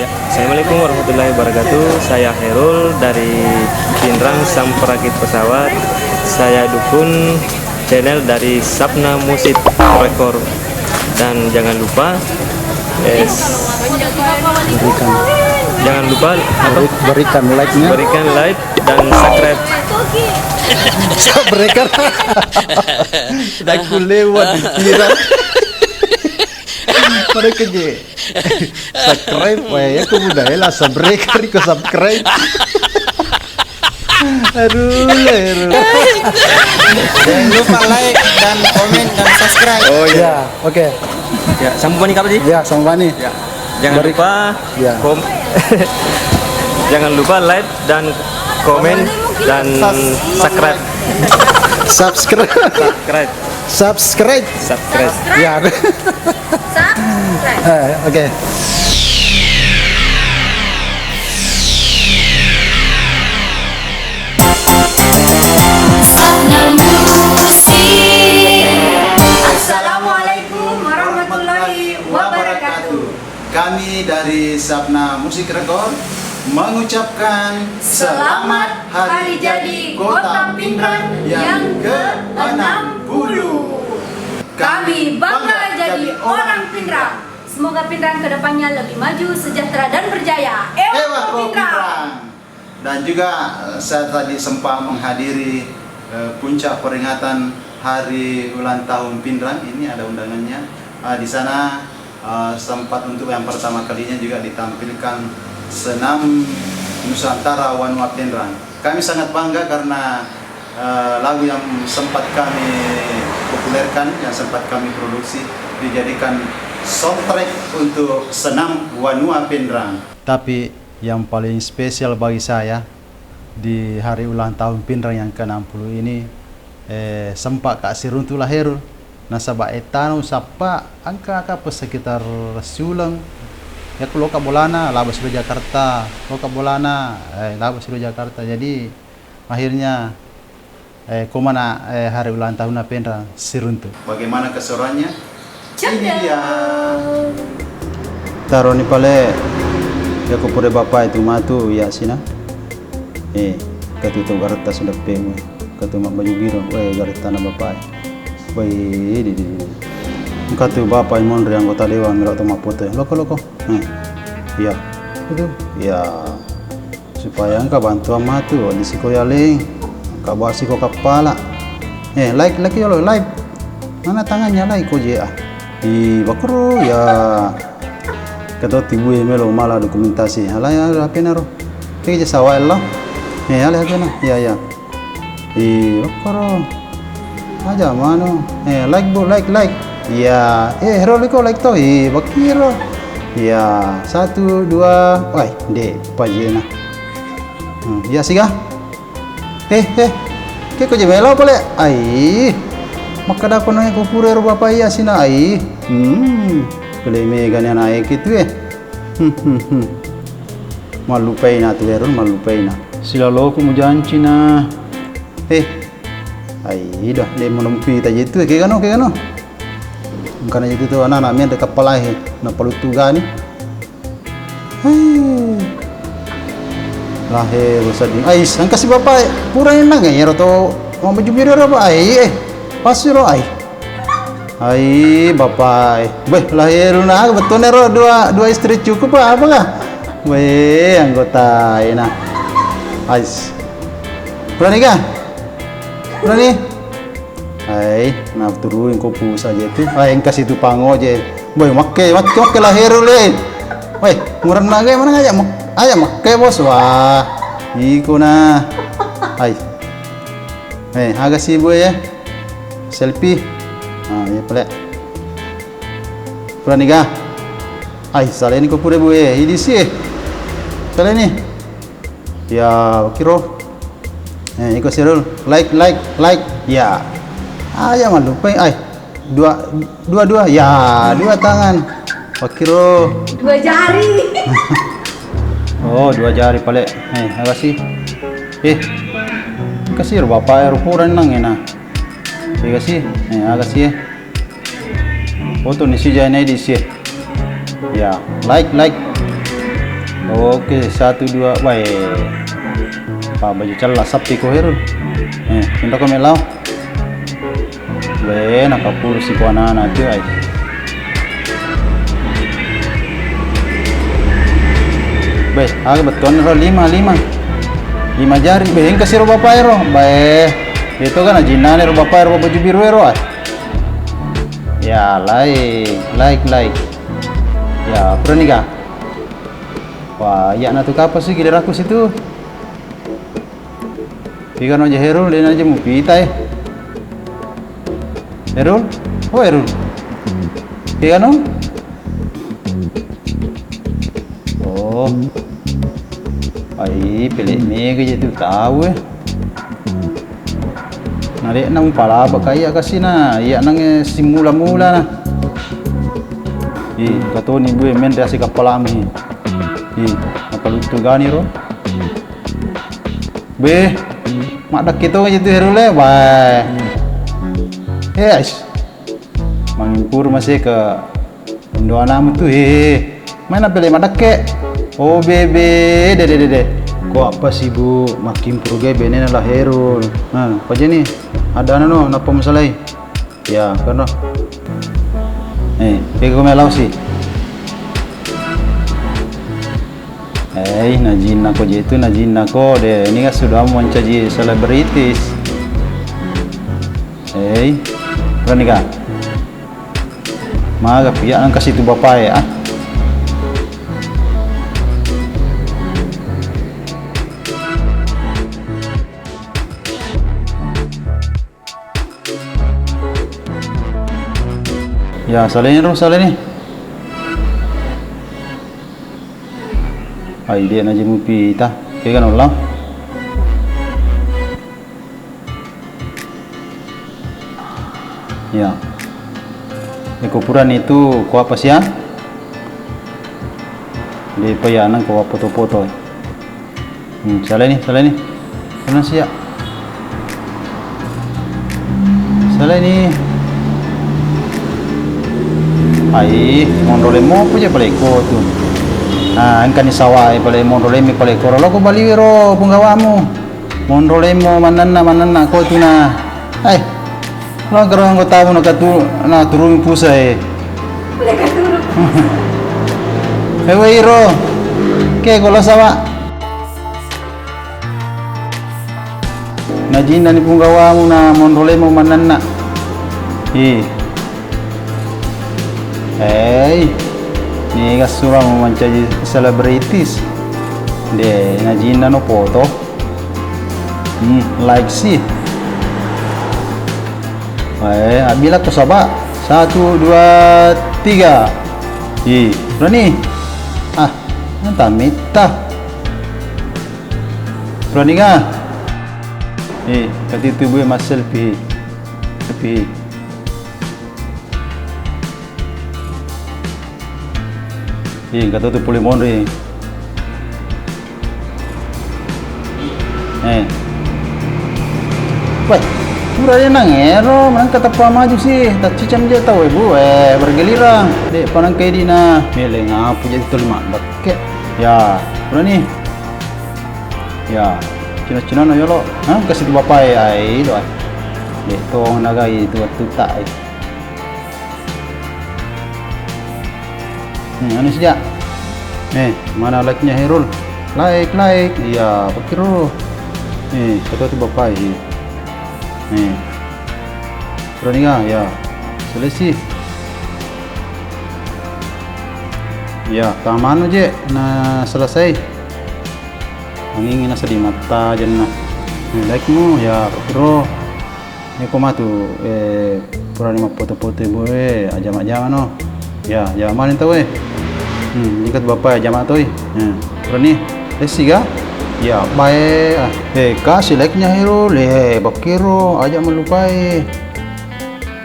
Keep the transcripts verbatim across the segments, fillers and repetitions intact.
Assalamualaikum warahmatullahi wabarakatuh. Saya Herul dari Pinrang Samprakit Pesawat. Saya dukung channel dari Sapna Musik Record. Dan jangan lupa, eh, Berikan, jangan lupa apa? Beri- berikan like-nya. Berikan like dan subscribe. Berikan. Aku lewat di Pinrang. Mereka je. Subscribe, wah ya, aku mudah ya lah, subscribe, aku subscribe. Aduh, aduh. Jangan lupa like dan komen dan subscribe. Oh Ya, oke. Ya, sambung nih apa sih? Ya, sama Bani. Ya. Jangan Beri- lupa Ya. kom- jangan lupa like dan komen dan subscribe. Subscribe. Subscribe. Subscribe. Subscribe. Ya. Eh, oke. Assalamualaikum warahmatullahi wabarakatuh. Kami dari Sapna Musik Record mengucapkan Selamat Hari Jadi Kota Pinrang yang ke enam puluh. Kami bangga jadi orang Pinrang. Semoga Pinrang ke depannya lebih maju, sejahtera dan berjaya. Ewa Ewa ko ko Pinrang. Pinrang. Dan juga eh, saya tadi sempat menghadiri eh, puncak peringatan hari ulang tahun Pinrang. Ini ada undangannya. Ah, di sana eh, sempat untuk yang pertama kalinya juga ditampilkan senam Nusantara Wanua Pinrang. Kami sangat bangga karena eh, lagu yang sempat kami populerkan, yang sempat kami produksi dijadikan soundtrack untuk senam Wanua Pinrang. Tapi yang paling spesial bagi saya di hari ulang tahun Pinrang yang ke enam puluh ini, eh, sempat ka siruntu laheru. Nasaba ettana usappa engka ka sekitar siuleng. Yakku loka bolana laba silo Jakarta, loka bolana eh, laba silo Jakarta. Jadi akhirnya eh, komana eh, hari ulang tahunna Pinrang siruntu. Bagaimana keseruannya? Ini dia. Taroni pale yakku pura bapa itu matu ya sina. Eh, katu tu garetta sudah pemu. Katu mak baju biru, eh garetta na bapa. Wai, di di di. Katu bapa monri anggota dewan melo tu mapote. Loko loko. Hmm. Iya. Itu. Iya. Supaya engka bantuan matu di siko yaleng, engka bawa siko kappala. Eh, like, like yolo, like. Mana tangannya like ko je ah. Di bakro ya. Keto tibue melo mala dokumentasi. Ala ya H P na ro. Tege je sawa ella. Eh, ala H P na. Ya, ya. Di bakro. Aja manu. Eh, like bu, like, like. Iya, eh, ro liko like to. Ih, bakiro. Iya, satu, dua. Wai, de, pajena. Hmm, iya siga. Eh, eh. Ke ko je melo pole. Ai. Makkada ko nae ko pura ro bapa iya sina ai. Hmm. Pole mega ni anae kitu eh. Hmm, hmm, hmm. Mallupaina tu Erun, mallupaina. Silaloku mujanci na. Eh. Ai, dah, de monompi taje tu, ke gano, ke gano. Engkana itu tu anak-anak men dekat palai, na palutu gani. Hei. Lahe, bosading. Ais, engka si bapak, pura nang ya, ro to, mau baju biru apa? Ai, eh, pasti ro, ai. Ai, bapak, eh. Beh, lahe, luna, betul ro, dua, dua istri cukup apa, apa kah? Weh, anggota, enak. Ais. Pura nikah? Pura nih? Hai, naturui ko pusa je tu. Hai, engka situ pango je. Boy, makke, makke, makke laheru le. Woi, murenna ge mana aja mak-, aja makke bos. Wah, iko na. Hai. Eh, aga si boy ya. Selfie. Ah, iya pale. Pura ni ga. Ai, saleni ko pura boy. Idi si. Saleni. Ya, kiro. Eh, iko Sirul. Like, like, like. Ya. Aja mallupai. Ai. Dua, dua, dua. Ya, dua tangan. Pakiro. Dua jari. Oh, dua jari pale. Eh, aga si. Eh. Kasih bapak ya rupuran nang enak. Aga si. Eh, aga si. Foto ni si jana di si. Ya, like, like. Oke, satu, dua, wae. Pa baju cella sappi ko Herul. Eh, pinta ko melao. Be, nakapuru si ko anana tu ai. Be, aga bettuanna ro lima, lima. Lima jari, be, engka si ro bapak ero. Bae. Itu kan ajinnane ro bapak ero baju biru ero ai. Ya, like, like, like. Ya, pura niga. Wah, iya na tu kapa si gilirakku situ. Piga no je Herul, de na je mupita e. Herul? Oh, Herul. Piga no? Oh. Ai, pele mega je tu tau e. Narekna mupalaba ka iya kasina, iya nange simula-mula na. Ih, katoni bue menre asi kappalamu hi. Ih, nakaluttu gani ro. Be, maddakke to je tu Herul e, bae. Eh, ais. Mangimpuru maseka. Indo anamu tu, hehe. Maina pele maddakke. Oh, bebe, de, de, de, de. Ko apa sibuk? Makkimpuru gai benena la Herul. Nah, apa je ni? Ada anu no, napa masalai? Ya, kono. Eh, pega ko melao si. Eh, najinna ko je tu, najinna ko de. Ini kan sudah mau mencaji selebritis. Eh, berani kah? Maga pia nang kasi tu bapae, ah. Ya, saleni ro, saleni. Ai, de na je mupita. Kega no lao. Ya. Eko purani tu ko apa sia? De pa ya nang ko foto-foto. Hmm, saleni, saleni. Tenang sia. Saleni. Ai, monro lemmo apa je paleko tu. Nah, engkani sawai pale monro lemmi paleko. Ro loko baliwi ro punggawamu. Monro lemmo mannanna, mannanna ko tuna. Ai. Lo karo anggotamu nakatu-, naturungi pusa e. Udah katuru. Ewe iro. Ke ko lo sawa. Najinna ni punggawamu na monro lemmo mannanna. Ih. Hei, niga surang mancaji selebritis. De, najinna no foto. Hmm, like sih. Eh, abila ko saba. Satu, dua, tiga. Ih, berani. Ah, nanti mita. Berani kah? Ih, kati tu bue mas selfie. Selfie. Ih, kata tu pole monri. Eh. Weh, pura dia nang ero, menang kata pa maju sih, tak cicam dia tahu ibu, eh, bergiliran. Dek, panang kayak dina, mele ngapu jadi tu lima bak. Oke. Ya, pura ni. Ya, cina-cina no yolo. Hah, kasih tu bapak ai, ai, doa. Dek, tong naga itu waktu tak ai. Hmm, anu sejak. Eh, mana like-nya Herul? Like, like. Iya, pakiro. Eh, kata tu bapak ai. Eh. Berani kah? Ya. Selesai. Ya, tamanu je. Nah, selesai. Angin na sedih mata jenna. Ni like mu ya, bro. Ni ko matu, eh, purani mappoto-poto ibu, eh, ajama-jama no. Ya, jama ni tau, eh. Hmm, jika tu bapak ajama tu, eh. Ya, purani, eh, siga. Ya, bae, ah. Eh, kasih like-nya Herul, eh, bakiro, aja melupai.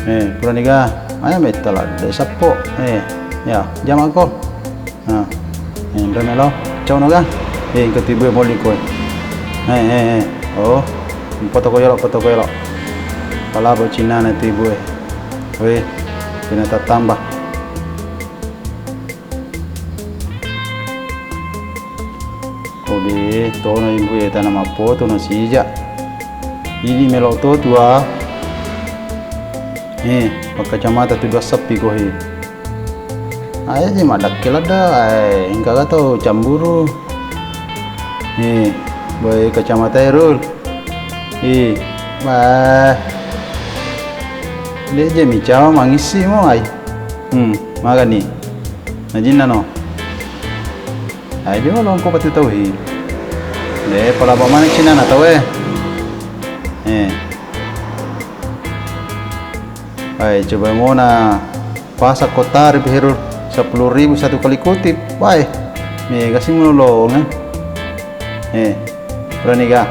Eh, purani ga. Ayo metta ladde sappo. Eh, ya, jama ko. Nah, enre melo. Cau no ga? Eh, engka tibu e moli koe. Eh, eh, eh. Oh, foto ko yolo, foto ko yolo. Palabo cinana tibu e. Weh, kena tatamba. Obe, tono ibu e tana mappoto no sija. Ini melo to tua. Eh, pakkacamata tu dua seppi ko he. Aja je maddakke ladda, eh, engka ga tau camburu. Eh, boy kacamata e, Rul. Eh, bah. De je micawa mangissi mo ai. Hmm, magani. Najinna no. Ayo, longko patu tauhi. De, palaba maneng cina na tau e. Eh. Hai, coba mona pasang kota ribu heru sepuluh ribu satu kali kutip. Wai, mega sih mulolong, eh. Eh, berani ga?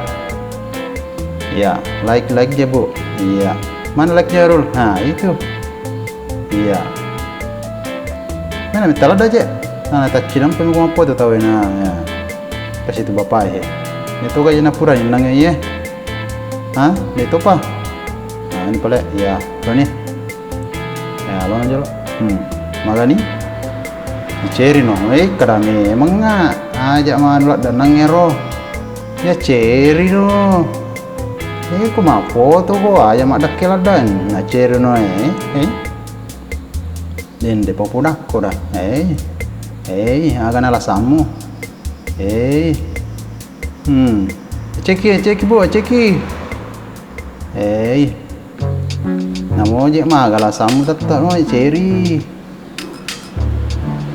Iya, like, like aja, Bu. Iya. Mana like-nya, Rul? Nah, itu. Iya. Mana minta lada aja. Nah, taccinang pun gua foto tau na. Ya. Kasih tu bapak, eh. Itu ga na pura ni nang, iya. Ha? Itu apa? Nah, ini pale. Iya, berani. Ya, lo aja lo. Hmm. Magani? Diceri no. Eh, kada memang nga. Aja manulak danang ero. Ya ceri no. Eh, ko mappoto ko aja maddakke ladda. Na ceri no, eh. Eh. Dende popudakko da. Eh. Eh, aga na lasammu. Eh. Hmm. Ceki, ceki, Bu, ceki. Eh. Namo je maga lasammu tette no ceri.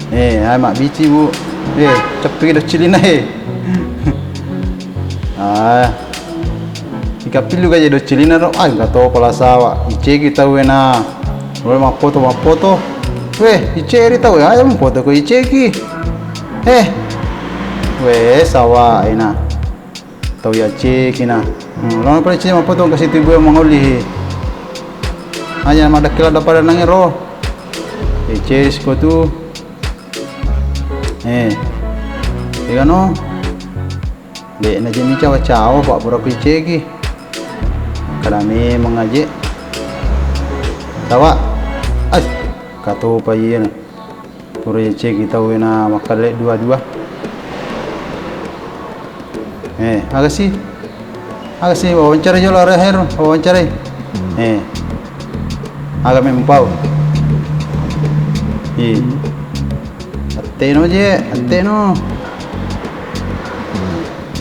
Eh, ai mabbici, Bu. Eh, ceppi do cilina, eh. Ah. Ikapillu ga je do cilina ro. Ai, ga to pala sawa. Iceki tau e na. Lo mappoto, mappoto. Weh, iceri tau e. Ayo mappoto ko iceki. Eh. Weh, sawa ena. Tau ya ceki na. Hmm, lo pale ceki mappoto kasi tu ibu e mangoli. Aja maddakke ladda pada nang ero. Eh, ceri siko tu. Eh. Ega no. De na je micawa-cawa, Pak, pura ku iceki. Kada memang aje. Tawa. Ai, katopa iye na. Pura iceki tau e na makkalle dua-dua. Eh, aga si? Aga si wawancara jolo, Reher, wawancarai. Eh. Aga mempau. Ih. Atteno je, atteno.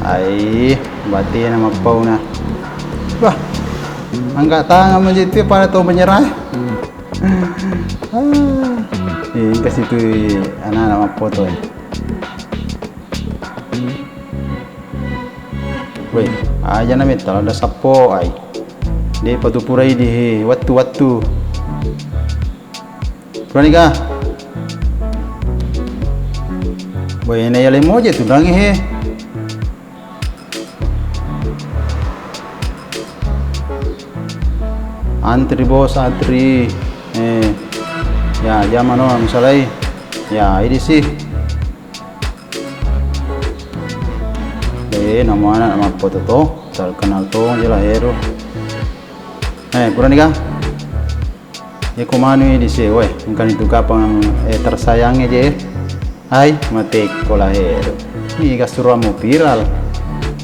Ai, batena mappauna. Wah, angkat tangan aja itu pada tau menyerah. Ah. Eh, engka situ anak-anak mappoto. Weh, aja na metta ada sappo ai. De patu purai di wettu-wettu. Purani ka? Weh, na yale moje tu nangi he. Antri bos, antri. Eh, ya, jamano misalai. Ya, ini sih. Eh, nama anak nama foto to, terkenal to, jelas hero. Eh, purani ka? Iya ko manui di se, weh, engkani tu kapang, eh, tersayangnge je. Ai, matekko lahero. Iga suruammu viral.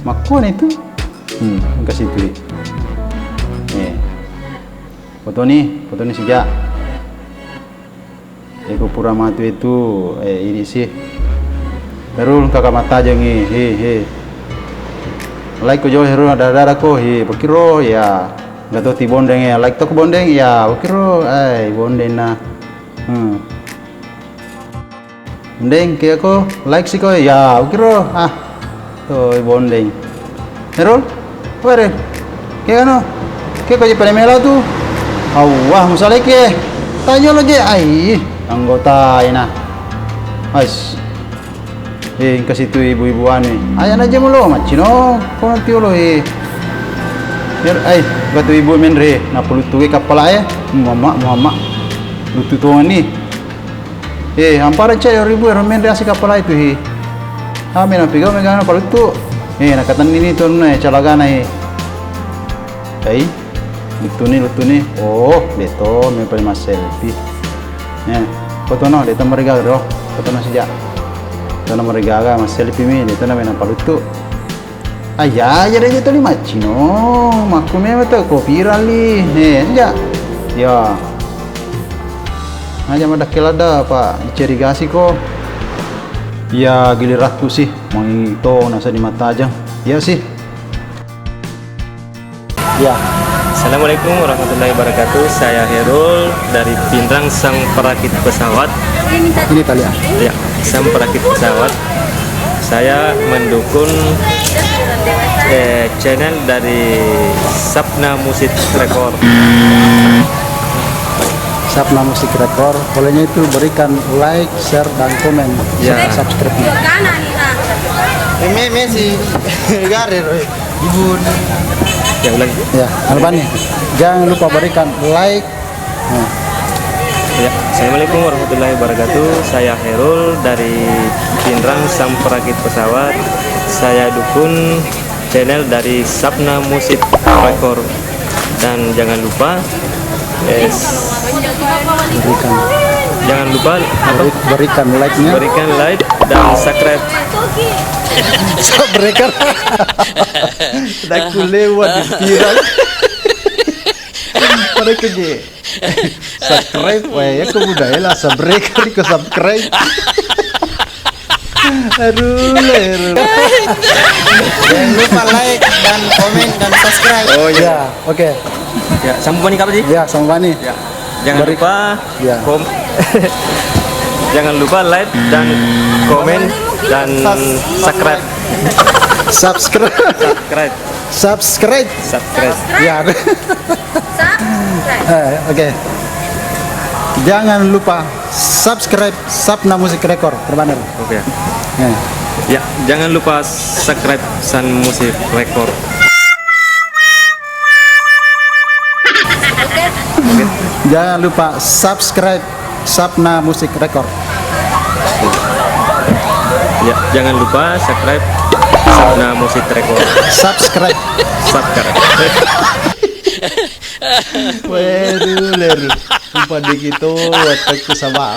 Makkuani tu. Hmm, engka situ. Eh. Fotoni, fotoni sija. Eko pura matu itu, eh, ini sih. Herul, kaka mattajengi, he, he. Like ko jolo Herul, dara-dara ko, he, pakiro, ya. Gato ti bondeng ya, like to ko bondeng ya, pakiro, ai, bondeng na. Hmm. Bondeng, ke ko, like si ko, ya, pakiro, ah. Toi bondeng. Herul, were. Ke anu, ke ko je pada melo tu. Awah, musaleke. Tanya lo je, ai, anggota ina. Ais. Eh, engka situ ibu-ibu anu. Ayana je mulo, maccino, ko nanti ulo, eh. Biar, ai, batu ibu menre, napuluttu ke kapala e. Muhammad, Muhammad. Lutu tongani. Eh, ampara cai ribu ero menre asi kapala itu, he. Ame na pigau megana paluttu. Eh, nakatenni ni tonna, eh, calagana, eh. Ai, luttuni, luttuni. Oh, beto, me paling mas selfie. Eh, fotono, de tamariga ro. Fotono sejak. Tona marigaga masselfie mi, de tona mena paluttu. Ayya, aja de toli maccino, makku memang to ko viral li. Eh, aja. Ya. Aja madakkel ada, Pak, dicerigasiko. Ya, gilirakku sih, mangi to nasa di Matajang. Ya sih. Ya. Assalamualaikum warahmatullahi wabarakatuh. Saya Herul dari Pinrang Sang Perakit Pesawat. Ini tali, ah. Ya, Sang Perakit Pesawat. Saya mendukung, eh, channel dari Sapna Musik Record. Sapna Musik Record. Bolehnya itu berikan like, share, dan komen. Ya. Subscribe. Ini Messi. Garer. Ibun. Ya, ulang. Ya, Albani. Jangan lupa berikan like. Nah. Ya, assalamualaikum warahmatullahi wabarakatuh. Saya Herul dari Pinrang Sang Perakit Pesawat. Saya dukung channel dari Sapna Musik Record. Dan jangan lupa, eh, berikan, jangan lupa apa? Beri-, berikan like-nya. Berikan like dan subscribe. Subscribe. Dah ku lewat di Pinrang. Pada kerja. Subscribe, weh, ya, aku budaya lah, subscribe, kali ke subscribe. Aduh, aduh. Jangan lupa like dan komen dan subscribe. Oh, iya. Ya, oke. Ya, sambung nih, Kak Haji? Ya, sambung nih. Ya. Jangan lupa, ya, kom-, jangan lupa like dan komen dan subscribe. Subscribe. Subscribe. Subscribe. Subscribe. Ya. Subscribe. Eh, oke. Jangan lupa subscribe Sapna Musik Record, terbaner. Oke. Ya. Ya, jangan lupa subscribe San Musik Record. Jangan lupa subscribe Sapna Musik Record. Ya, jangan lupa subscribe Sapna Musik Record. Subscribe. Subscribe. Waduh, leru. Sumpah dikit tuh, watakku sama.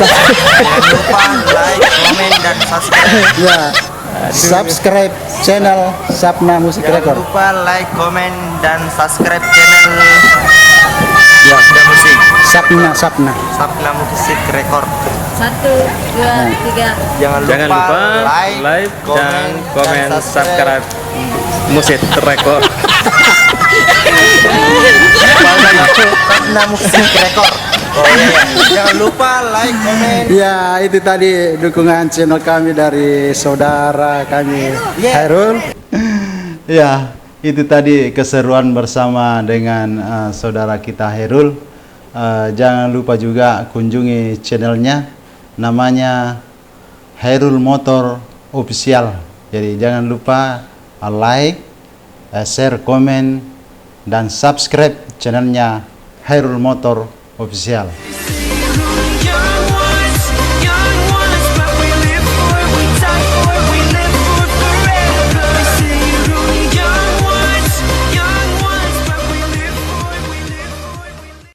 Jangan lupa like, komen, dan subscribe. Ya. Aduh. Subscribe channel Sapna Musik Record. Jangan lupa like, komen, dan subscribe channel, ya, Sapna Musik. Sapna, Sapna. Sapna Musik Record. Satu, dua, tiga. Jangan lupa like, komen, dan komen, subscribe. Musik Record. Sapna Musik Record. Oh, iya. Jangan lupa like, komen. Ya, itu tadi dukungan channel kami dari saudara kami, Hairul. Ya, itu tadi keseruan bersama dengan, eh, saudara kita Hairul. Eh, jangan lupa juga kunjungi channelnya, namanya Hairul Motor Official. Jadi, jangan lupa, eh, like, eh, share, komen, dan subscribe channelnya Hairul Motor Official.